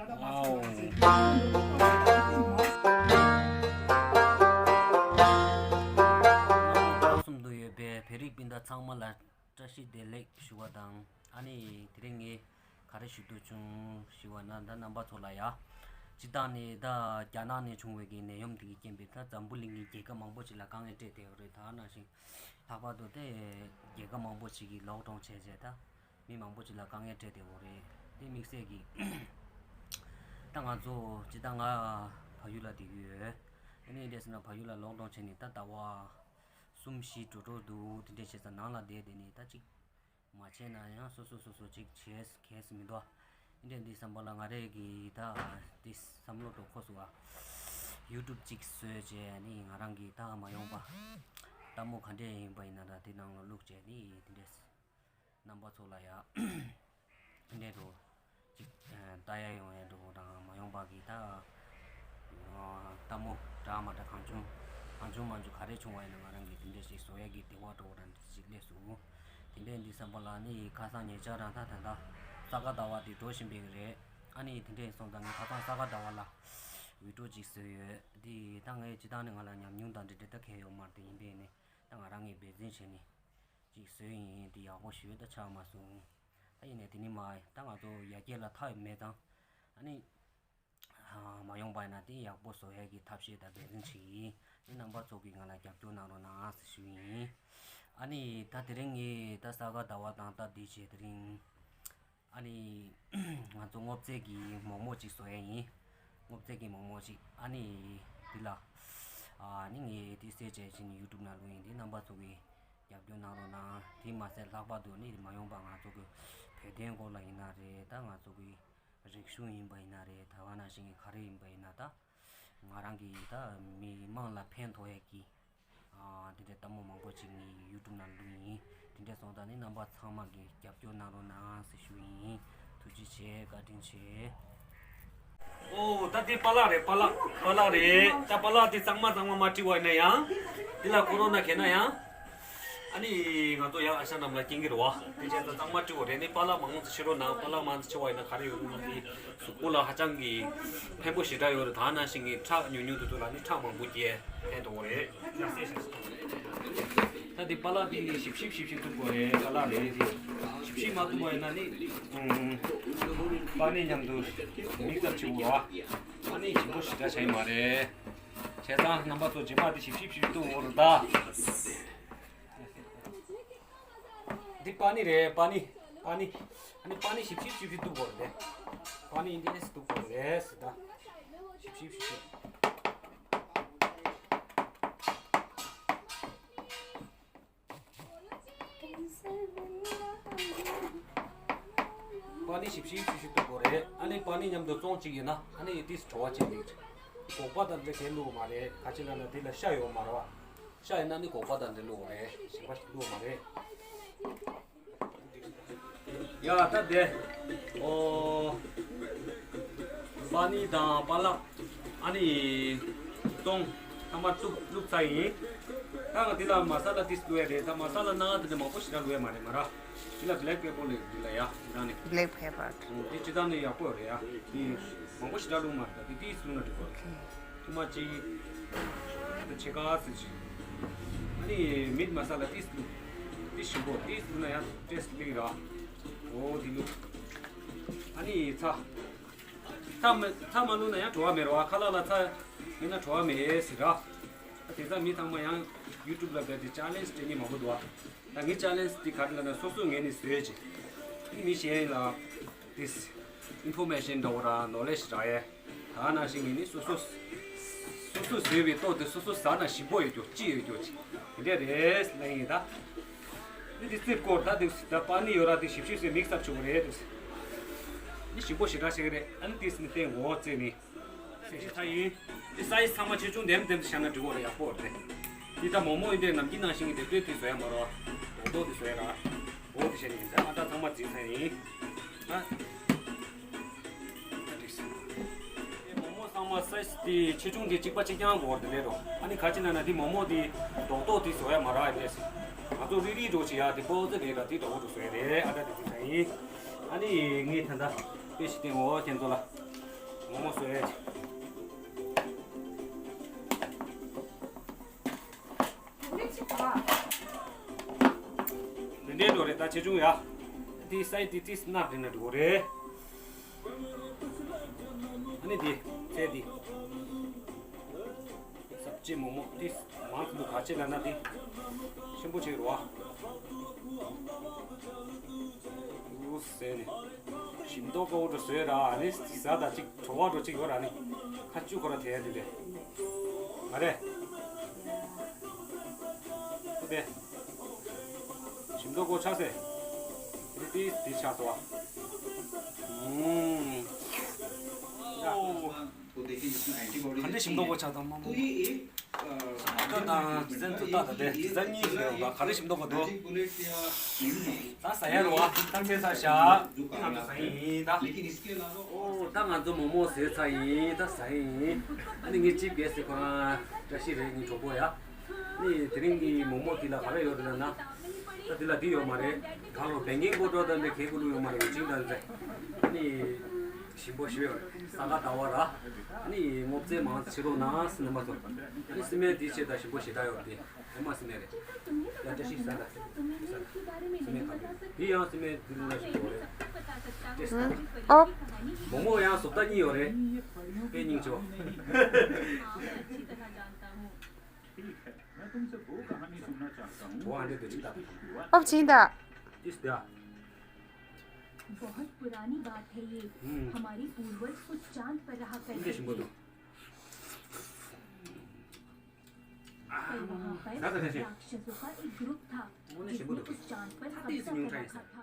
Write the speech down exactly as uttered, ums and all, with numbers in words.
ཨའོ། གསུམ་དུ་ཡོད་པའི་བོད་རིགས་སྤུན་ཟླ་ཚང་མ་ལ་བཀྲ་ཤིས་བདེ་ལེགས་ཞུ་བ་དང་། ཨ་ནི་དེ་རིང་ངས་ག་རེ་ཞུ་འདོད་བྱུང་ཞུ་བ་ན། ད་རྣམ་པ་ཚོ་ལ་ཡ། སྤྱིར་བཏང་ནས་ད་རྒྱ་ནག་ནས་བྱུང་བའི་གི་ནད་ཡམས་དེ་གི་རྐྱེན་པས་ད་འཛམ་བུ་གླིང་གི་རྒྱལ་ཁབ་མང་པོ་ཅིག་ལ་དཀའ་ངལ་འཕྲད་བསྡད་ཡོད་རེད། ད་ནང་བཞིན་ལྷག་པར་དུ་དེ་རྒྱལ་ཁབ་མང་པོ་ཅིག་གིས་ལོག་ཌའུན་བྱས་བྱས་ད་མི་མང་པོ་ཅིག་ལ་དཀའ་ངལ་འཕྲད་བསྡད་ཡོད་རེད། དེ་དམིགས་བསལ་གྱིས་ད་ང་ཚོ་སྤྱིར་བཏང་ང་བལ་ཡུལ་ལ་བསྡད་ཀྱི་ཡོད། ཨ་ནི་འདྲ་ཟེར་ན་བལ་ཡུལ་ལ་ལོག་ཌའུན་བྱས་ནས་ད་ཟླ་བ་གསུམ་བཞི་འགྲོ་འགྲོ་འདུག་དེ་འདྲ་བྱས་ཙང་ནང་ལ་བསྡད་བསྡད་ནས་ད་ཅིག་མ་བྱས་ན་ཡང་སོ་སོ་སོ་སོ་ཅིག་བྱས་གལ་སྲིད་མི་འདུག་ཨ་འདྲ་འདི་བསམ་པ་ལ་ང་རེ་གི་ད་འདི་བསམ་བློ་འགྲོ་ཁོ་སོང་ཨ། ཡུ་ཊུབ་ཅིག་བཟོས་བྱས་ནི་ང་རང་གི་ད་མ་ཡོང་པ་ལྟད་མོ་ག་འདྲས་ཡིན་པ་ཡིན་ན་ད་དེ་ནང་ལ་བླུགས་བྱས་ནི་དེ་འདྲས། རྣམ་པ་ཚོ་ལ་ཡ་འདྲ་འགྲོ་ཅིག་ལྟ་ཡ་ཡོང་ཡ་འགྲོ་དང་མ་ཡོང་པ་གི་ད་ལྟད་མོ་འདྲ་མ་འདྲ་གང་བྱུང་གང་བྱུང་མ་བྱུང་ག་རེ་བྱུང་བ་ཡིན་ན་ང་རང་གི་དེ་འདྲ་ཞིག་བཟོ་ཡ་གི་དེ་བ་འགྲོ་དང་ཅིག་སླེབས་སོང་། དེ་འདྲ་འདི་བསམ་པ་ལ་ནི་ཁ་སང་ཉེ་ཆར་རང་ད་ད་ད་ས་ག་ཟླ་བ་དེ་འགྲོ་བཞིན་པའི་རེད། ཨ་ནི་དེ་འདྲ་སོང་ཙང་ངས་ཁ་སང་ས་ག་ཟླ་བ་ལ་བི་ཌིའོ་ཅིག་བཟོས་ཡོད། དེ་ད་ངས་སྤྱིར་བཏང་ནི་ང་ལ་ཉམས་མྱོང་དང་འདྲ་འདྲ་ད་གང་ཡོད་མ་རེད། དེ་ཡིན་པས་ནི་ད་ང་རང་གིས་འབད་བརྩོན་བྱས་ནས། ཅིག་བཟོས་ཡིན། དེ་ཡག་པོ་ཞེ་དྲག་ཆགས་མ་སོང་། ད་ཡིན་ནའི་དེ་ནི་མ་ད་ང་ཚོ་ཡར་རྒྱས་ལ་ཐབས་མེད་ཙང་ཨ་ནི་མ་ཡོང་པ་ཡིན་ན་དེ་ཡག་པོ་བཟོ་ཡས་ཀྱི་ཐབས་ཤེས་དང་འབད་བརྩོན་བྱེད་ཀྱི་ཡིན། ཨ་ནི་རྣམ་པ་ཚོ་གིས་ང་ལ་རྒྱབ་སྐྱོར་གནང་རོགས་གནང་ཟེར་ཞུ་ཡིན། ཨ་ནི་ད་དེ་རིང་ངས་ད་ས་ག་ཟླ་བ་དང་སྟབས་བདེ་བྱས་དེ་རིང་ཨ་ནི་ང་ཚོ་སྔོ་ཚལ་གྱི་མོག་མོག་ཅིག་བཟོ་ཡས་ཡིན། སྔོ་ཚལ་གྱི་མོག་མོག་ཅིག་ཨ་ནི་འདི་ལ་ཨ་ནི་ངས་དེ་གསལ་བྱས་ཕྱིན་ཡུ་ཊུབ་ནང་བླུགས་ཡིན། དེ་རྣམ་པ་ཚོ་གིས་རྒྱབ་སྐྱོར་གནང་རོགས་གནང་། དེ་མ་ཟད་ལྷག་པར་དུ་ནི་མ་ཡོང་པ་ང་ཚོ་གི་བོད་དོན་སྐོར་ལ་ཡིན་ན་རེད། ད་ང་ཚོ་གི་རིག་གཞུང་ཡིན་པ་ཡིན་ན་རེད། ད་ག་ནང་བཞིན་གྱི་ག་རེ་ཡིན་པ་ཡིན་ན་ད་ང་རང་གི་ད་མི་མང་ལ་ཕན་ཐོགས་ཡས་ཀྱི་ཨ་དེ་འདྲའི་ལྟད་མོ་མང་པོ་ཅིག་ངའི་ཡུ་ཊུབ་ནང་བླུགས་ཡིན། དེ་འདྲ་སོང་ཙང་ནི་རྣམ་པ་ཚང་མ་གིས་རྒྱབ་སྐྱོར་གནང་རོགས་གནང་ཟེར་ཞུ་ཡིན། ཐུགས་རྗེ་ཆེ། བཀའ་དྲིན་ཆེ། ཨོ་ད་དེ་པཱ་ལགས་རེད། པཱ་ལགས་པཱ་ལགས་རེད། ད་པཱ་ལགས་དེ་གཙང་མ་གཙང་མ་མ་བྲིས་པ་ཡིན་ན་ཡང་། འདི་ལ་ཀོ་རོ་ན་གས་ན་ཡང་། ཨ་ནི་ང་ཚོ་ཡང་ཨ་ཞང་རྣམས་ལ་རྐྱེན་གྱིས་རེད་བ། དེ་བྱས་ཙང་གཙང་མ་བྲིས་པ་རེད། ནི་པཱ་ལགས་མང་ཙམ་ཕྱི་རོལ་ནང་པཱ་ལགས་མང་ཙམ་ཕྱི་བ་ཡིན་ན་ག་རེ་ཡོད་ན་དེ་གཟུགས་པོ་ལ་ཧ་ཅང་གི་ཕན་པོ་ཞེ་དྲག་ཡོད་རེད། ད་ནང་བཞིན་གྱི་ཁྲག་ཉུང་ཉུང་དེ་ཚོ་ལ་ནི་ཁྲག་མང་པོ་རྒྱས་ཕན་ཐོགས་རེད། ད་དེ་པཱ་ལགས་དེ་ཞིབ་ཞིབ་ཞིབ་ཞིབ་གཏུབ་དགོས་རེད། པཱ་ལགས་རེད་དེ་ཞིབ་ཞིབ་མ་གཏུབ་པ་ཡིན་ན་ནི་པཱ་ནི་མཉམ་དུ་མིག་ཙམ་ཕྱི་བ་ཨ་ནི་ཞིམ་པོ་ཞེ་དྲག་བྱ་ཡི་མ་རེད། བྱས་ཙང་རྣམ་པ་ཚོ་རྗེས་མ་དེ་ཞིབ་ཞིབ་ཞིབ་གཏུབ་དགོས་རེད་ད། འདི་པཱ་ནི་རེད། པཱ་ནི། པཱ་ནི། ཨ་ནི་པཱ་ནི་ཞིབ་ཞིབ་ཞིབ་ཞིབ་གཏུབ་དགོས་རེད། པཱ་ནི་འདི་གཏུབ་དགོས་རེད་ཟེར་ད། ཞིབ་ཞིབ་ཞིབ་ཞིབ། པཱ་ནི་ཞིབ་ཞིབ་ཞིབ་ཞིབ་གཏུབ་དགོས་རེད། ཨ་ནི་པཱ་ནི་མཉམ་དུ་བཙོང་གཅིག་ཡིན་ན་ཨ་ནི་ཏིས་བྲོ་བ་ཅན་རེད། སྒོག་པ་དང་འདྲ་གས་བླུགས་མ་རེད། ག་ཅི་ལབ་ན་དེ་ལ་ཤ་ཡོད་མ་རེད་བ། ཤ་ཡིན་ན་ནི་སྒོག་པ་དང་འདྲ་བླུགས་རེད། གཞན་པ་ཞིག་བླུགས་མ་རེད། ཡ་ད་དེ། ཨོ། པཱ་ནི་དང་པཱ་ལགས། ཨ་ནི། སྟོང་། ཐ་མ་བླུགས་བླུགས་ཚར་ཡིན། ད་ང་འདི་ལ་མ་ས་ལ་ཏིས་བླུགས་ཡ་རེད། ད་མ་ས་ལ་ནང་དེ་འདྲ་མང་པོ་ཞེ་དྲག་བླུགས་ཡ་མ་རེད་མ་ར། འདི་ལ་བྷེ་ལེག་པེ་པར་བླུགས་འདི་ལ་ཡ་འདི་ནང་ནི། Black pepper. འདི་ཅི་ད་ནི་ཡག་པོ་རེད་ཡ། འདི་མང་པོ་ཞེ་དྲག་བླུགས་མ་རེད། ད་འདི་ཏིས་བླུགས་ན་འགྲིག་གོ། ཐུ་མ་ཅིག་ད་ཕྱེད་ཀ་ཙམ་ཅིག་ཨ་ནི་མིཊ་མ་ས་ལ་ཏིས་བླུགས། ཏིས་ཞིམ་པོ་ཏིས་བླུགས་ན་ཡང་ཏེས་ལིག་ར། འོ་འདི་བླུགས། ཨ་ནི་ཚྭ། ཚྭ་མ་ཚྭ་མ་བླུགས་ན་ཡང་བྲོ་བ་མེད་ར་བ། ཁ་ལག་ལ་ཚྭ་མེད་ན་བྲོ་བ་མེད་ཟེར་ར། ད་དེང་སང་མི་ཚང་མ་ཡང་ཡུ་ཊུབ་ལ་བསྡད་དེ་ཅ་ལེན་ཇི་སྤྲད་མཁན་མང་པོ་འདུག་བ། ད་ངའི་ཅ་ལེན་ཇི་དེ་ག་རེ་ལབ་ན་སོ་སོ་ངས་ནི་བཟོས་ཅིག་ཨ་ནི་མི་གཞན་ལ་ཏིས་ཨིན་ཕོར་མེ་ཤན་འདྲ་བོ་ར་ནོ་ལེ་ཇི་རག་ཡས། ད་ནང་བཞིན་ངས་ནི་སོ་སོ། སོ་སོ་བཟོས་པའི་ལྟོ་དེ་སོ་སོ་ཟ་ན་ཞིམ་པོ་ཡོད་རྒྱུ་ཅི་ཡོད་རྒྱུ་ཅི། དེ་འདྲ་རེད་ལབ་ཡིན་ད། ནི་དེ་རྩིབ་སྐོར་ད་དེ་ད་པ་ནི་ཡོད་ར་དེ་ཞིབ་ཞིབ་བཟོས་མིག་ཙམ་བྱུང་རེད་དེ། ནི་ཞིམ་པོ་ཞེ་དྲག་ཞིག་རེད། ཨ་ནི་དེ་ནི་བསྟན་འོ་རྩེ་ནི། ས་ཡི་ཚ་ཡིན། དེ་ས་ཡི་ཚང་མ་ཆེ་ཆུང་ལྡེམ་ལྡེམ་དུ་བཞག་ན་འགྲིག་གོ་རེད། ཡག་པོ་རེད། དེ་ད་མོག་མོག་ཡིན་དེ་ནམ་རྒྱུན་ནང་བཞིན་གྱི་དེ་སྤྲོད་དེ་བཟོ་ཡ་མ་རོ། རྡོག་རྡོག་དེ་བཟོ་ཡ་ར། འོ་དེ་བྱས་ནི་ཡིན་ད་ཨ་ད་ཚང་མ་རྩིས་ཚ་ཡིན། ཨ། མོག་མོག་ཚང་མ་སའི་ཛི་དེ་ཆེ་ཆུང་དེ་གཅིག་པ་གཅིག་རྐྱང་དགོས་པ་དེ་ལས་རོ། ཨ་ནི་ག་ཅི་ན་ན་དེ་མོག་མོག་དེ་རྡོག་རྡོག་དེ་བཟོ་ཡ་མ་རག་ཡ་རེད། ང་ཚོ་རིལ་རིལ་འགྲོ་བྱེད་ཡ་དེ་པོ་ཙེ་རེད་ར་དེ་འདྲ་བོ་འགྲོ་བཟོ་ཡ་རེད། ཨ་ད་དེ་ཚོ་ད་ཡིན། ཨ་ནི་ངས་ད་ལྟ་དཔེ་ཞིག་བསྟན་འོ་ཁྱེད་ཚོ་ལ། མོག་མོག་བཟོས། འདི་འདྲའི་འགྲོ་རེད་ད་ཆེ་ཆུང་ཡ། འདི་སའི་འདི་ཏིས་སྣ་བྲིས་ན་འགྲོ་རེད། ཨ་ནི་འདི་ཚེ་འདི། སབ་ཅི་མོག་མོག་ཏིས་མང་དུ་ག་ཅི་ལ་ན་འདི། ཆེན་པོ་ཆེ་རུ་བ། ཨུ་ཟེར་ནས། ཞིམ་མདོག་དཀར་པོ་འདྲ་བཟོས་ར་ཨ་ནི་ཟ་ད་ཅིག་བྲོ་བ་འདྲ་ཅིག་ཡོད་ར་ནི། ཁ་ཆུ་ཁོ་ར་དེ་ཡ་དེ་རེད། མ་རེད། ཨུ་དེ། ཞིམ་མདོག་དཀར་པོ་ཆགས་སེ། རི་ཏི་དེ་ཆགས་སོ། ཨུམ། ཨོ། ག་འདྲ་ཞིམ་མདོག་དཀར་པོ་ཆགས་དང་མ་མོ། ད་ད་ཟན་དུ་ད་ད་དེ་ཟན་གཉིས་ཟེར་བ་ག་རེ་ཞིམ་མདོག་ག་འདུག་ད་ཟ་ཡ་རོ་ཨ་ད་ཚེ་ས་ཤ་ང་ཚོ་ཟ་ཡིན་ད། ཨོ་ད་ང་ཚོ་མོག་མོག་ཟོས་ཚར་ཡིན་ད་ཟ་ཡིན། ཨ་ནི་ངའི་ཅིབ་གེ་སི་ཁོ་རང་བཀྲ་ཤིས་རེད་ངའི་གྲོགས་པོ་ཡ། ནི་དེ་རིང་གི་མོག་མོག་དེ་ལ་ག་རེ་ཡོད་རེད་ལབ་ན། ད་དེ་ལ་དེ་ཡོད་མ་རེད། ད་ལོ་བན་གིང་པོ་ཏོ་ད་འདི་གེ་ཀུ་ལུ་ཡོད་མ་རེད་ཅིང་ད་འདི། ནི། ཞིམ་པོ་ཞིག་ཡོད་རེད། ས་ག་ཟླ་བ་ར། ཨ་ནི་སྔོ་ཚལ་མང་ཆེ་རོགས་ནང་སི་ནི་མ་ཐོབ། ཨ་ནི་སི་མེན་དེའི་ཆེད་དུ་ཞིམ་པོ་ཞེ་དྲག་ཡོད་རེད། ཨེ་མ་སི་མེན་རེད། ཡ་བཀྲ་ཤིས་ས་ལ། སི་མེན་ག་རེད། དེ་ཡང་སི་མེན་དེ་ལ་ཞིག་ཡོད་རེད། ཨོ། མོག་མོག་ཡང་བཟོ་ལྟ་གཉིས་ཡོད་རེད། དཔེ་སྙིང་རྗེ་པོ། ཨོ་བྱིན་ད། ཏིས་ཏ། बहुत पुरानी बात है ये। हमारे पूर्वज उस चांद पर रहा करते थे। पर वहाँ पर राक्षसों का एक ग्रुप था, जिसने उस चांद पर कब्जा कर रखा था।